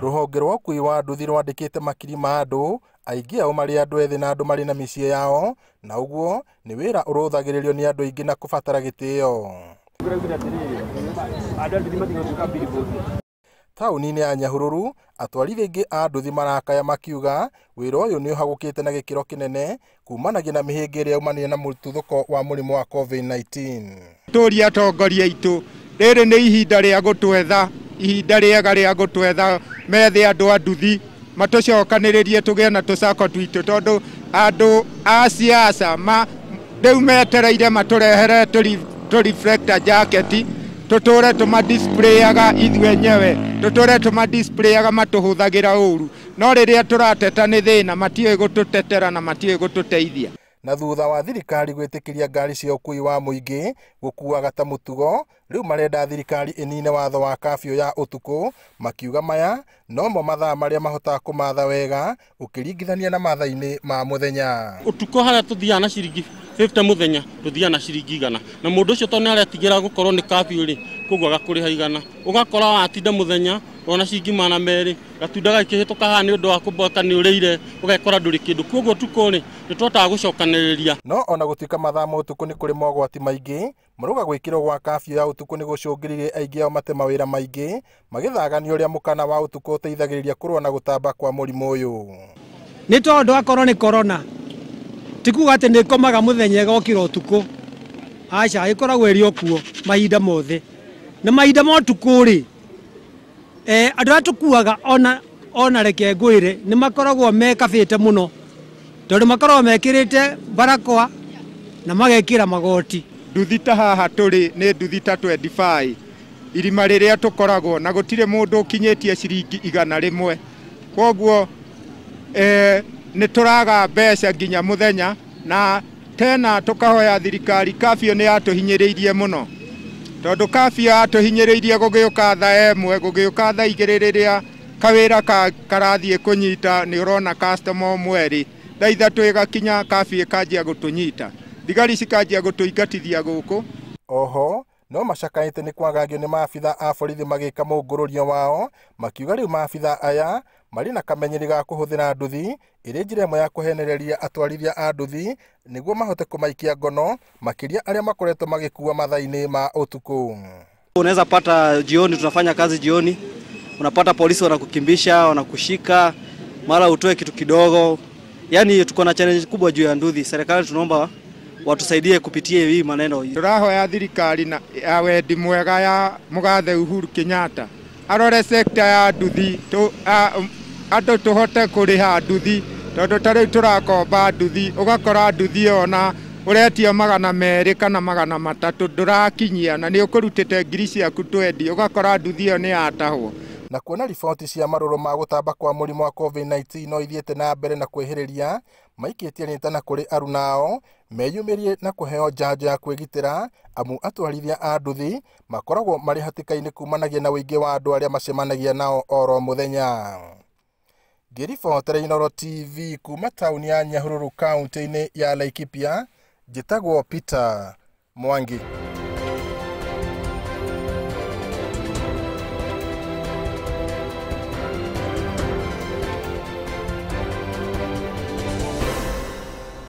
Rũhonge rwa ũkuui wa nduthi rwandĩkĩte makiri ma andũ, aingĩ ao marĩ andũ ethĩ na andũ marĩ na mĩciĩ yao, na ũguo nĩ wĩra ũrũthagĩrĩrio nĩ andũ aingĩ na kũbatara gĩtĩo. Taũni-inĩ ya Nyahururu, atwarithia aingĩ a nduthi marakaya makiuga wĩra ũyũ nĩ ũhagũkĩte na gĩkĩro kĩnene kumanagia na mĩhĩnga ĩrĩa yaumanire na mũtuthũko wa mũrimũ wa COVID-19. Tũrie atongoria aitũ, rĩrĩ nĩ ihinda rĩa gũtwetha, ihinda rĩega rĩa gũtwetha, methe andũ a nduthi matũcokanĩrĩrie tũgĩe na tũcako twitũ, tondũ andũ a siasa rĩu metereire matũrehere tũ reflector jacket tũtũre tũmadisplayaga ithuĩ enyewe, tũtũre tũmadisplayaga matũhũthagĩra ũru, no rĩrĩa tũrateta nĩ thĩna matiũĩ gũtũtetera na matiũĩ gũtũteithia. Na thutha wa thirikari gwĩtĩkĩria ngari cia ũkuui wa mũingĩ gũkuaga ta mũtugo, rĩu marenda thirikari ĩnine watho wa kafyu ya ũtukũ, makiuga maya nomo mathaa marĩa mahotaga kũmatha wega ũkĩringithania na mathaa-inĩ ma mũthenya. Ũtukũ harĩa tũthiaga na ciringi 50 mũthenya tũthiaga na ciringi 100, na mũndũ ũcio tondũ nĩaretigĩra gũkorwo nĩ kafyu rĩ, koguo agakũrĩha 100, ũgakora watinda mũthenya wona ciringi 200, gatunda gagĩkĩhĩtũka haha nĩ ũndũ wa kũboeka nĩ ũrĩire, ũgekora ndũrĩ kĩndũ. Koguo ũtukũ rĩ, nĩ tũhotaga gũcokanĩrĩria. No ona gũtuĩka mathaa ma ũtukũ nĩ kũrĩ mogwati maingĩ, marauga gwĩkĩrwo gwa kafyu ya ũtukũ nĩ gũcũngĩrĩirie aingĩ ao mate mawĩra maingĩ, magĩthagania ũrĩa mũkana wa ũtukũ ũteithagĩrĩria kũrũa na gũtamba kwa mũrimũ ũyũ. Nĩ tondũ akorwo nĩ corona, ti kuga atĩ nĩ ĩkomaga mũthenya ĩgokĩra ũtukũ, aca, ĩkoragwo ĩrĩ o kuo mahinda mothe. Na mahinda ma ũtukũ rĩ, andũ arĩa tũkuaga ona reke ngwĩre nĩ makoragwo mekabĩte mũno, tondũ makoragwo mekĩrĩte barakoa na magekĩra magoti. Nduthi ta haha tũrĩ nĩ nduthi ta 25, irima rĩrĩa tũkoragwo na gũtirĩ mũndũ ũkinyĩtie ciringi 100, koguo nĩ tũraga mbeca nginya mũthenya. Na tena tũkahoya thirikari, kafyu nĩ yatũhinyĩrĩirie mũno, tondũ kafyu yatũhinyĩrĩirie gũgĩũka thaa 1 gũgĩũka thaa 2 rĩrĩa kawĩra karathiĩ kũnyita nĩ ũrona customer ũmwe rĩ, thaa 3 ĩgakinya kafyu ĩkanjia gũtũnyita, thigari cikanjia gũtũingatithia gũkũ. Oho no macakaĩte nĩ kwagagio nĩ maabitha a borithi magĩka mũngũrũrio wao, makiuga rĩu maabitha aya marĩ na kamenyeri ga kũhũthĩra nduthi ĩrĩ njĩra ĩmwe ya kũhenereria atwarithia a nduthi nĩguo mahote kũmaikia ngono, makĩria arĩa makoretwo magĩkua mathaa-inĩ ma ũtukũ. Unaweza pata jioni, tunafanya kazi jioni, unapata polisi wanakukimbisha, wanakushika, mara utoe kitu kidogo. Yani tuko na challenge kubwa juu ya nduthi. Serikali tunaomba watusaidie kupitia hii maneno. Tũrahoya thirikari na ya wendi mwega ya mũgathe Uhuru Kenyatta arore sekta ya nduthi, andũ tũhote kũrĩha nduthi, tondũ ta rĩu tũrakomba nduthi, ũgakora nduthi ĩyo na ũretio 200 kana 300 ndũrakinyia, na nĩ ũkũrutĩte ngiri ciaku 20, ũgakora nduthi ĩyo nĩ yatahwo. Na kuona riboti cia marũrũ ma gũtamba kwa mũrimũ wa COVID-19 no ithiĩte na mbere na kwĩhĩrĩria, maikĩtie rĩtana kũrĩ aruna ao meyumĩrie na kũheo njanjo ya kwĩgitĩra, amu atwarithia a nduthi makoragwo marĩ hatĩka-inĩ kumanagia na ũingĩ wa andũ arĩa macemanagia nao oro mũthenya. Ngĩribotera Inooro TV kuma taũni ya Nyahururu kaunti-inĩ ya Laikipia, njĩtagwo Peter Mwangi.